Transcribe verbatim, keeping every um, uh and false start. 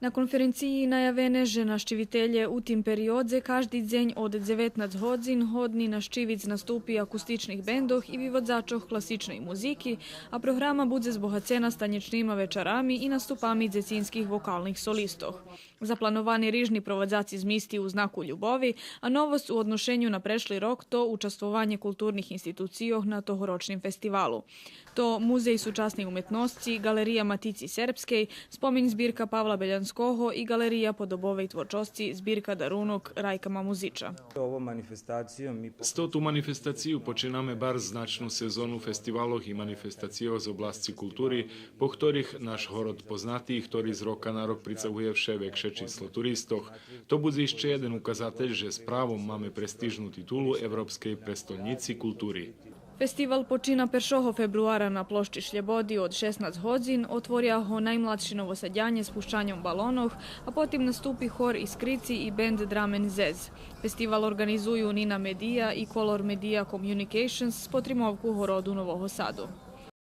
На конференциї наявене же нащивителє у тим периодзе кажди дзень од дзеветнац годзин годни нащивиц наступи акустичних бендох и виводзачох класичней музики, а програма будзе збогацена з танєчнима вечарами и наступами дзецинских вокалних солистох. Заплановани рижни проводзаци змисти у знаку любови, а новосц у одношеню на прешли рок то участвованє културних институцийох на тогорочним фестивалу. То Музей сучасней уметносци, Ґалерия Матици Сербскей, спомин збирка Павла Белянского и Ґалерия подобовей творчосци, збирка Дарунок Райка Мамузича. Ovo manifestacijom mi З тоту манифестацию починаме барз значну сезону фестивалох и манифестацийох з обласци култури, по хторих наш город познати и хтори з рока на рок прицагує вше векше число туристох. То будзе ище єден указатель же з правом маме престижну титулу Европскей престольнїци култури. Фестивал почина першого фебруара на площи Шлєбоди од шеснац годзин, отворя го наймладши Новосадянє з пущаньом балонох, а потим наступи хор Искрици и бенд Drum and Jazz. Фестивал орґанизую Nina Media и Color Media Communications з потримовку городу Нового Саду.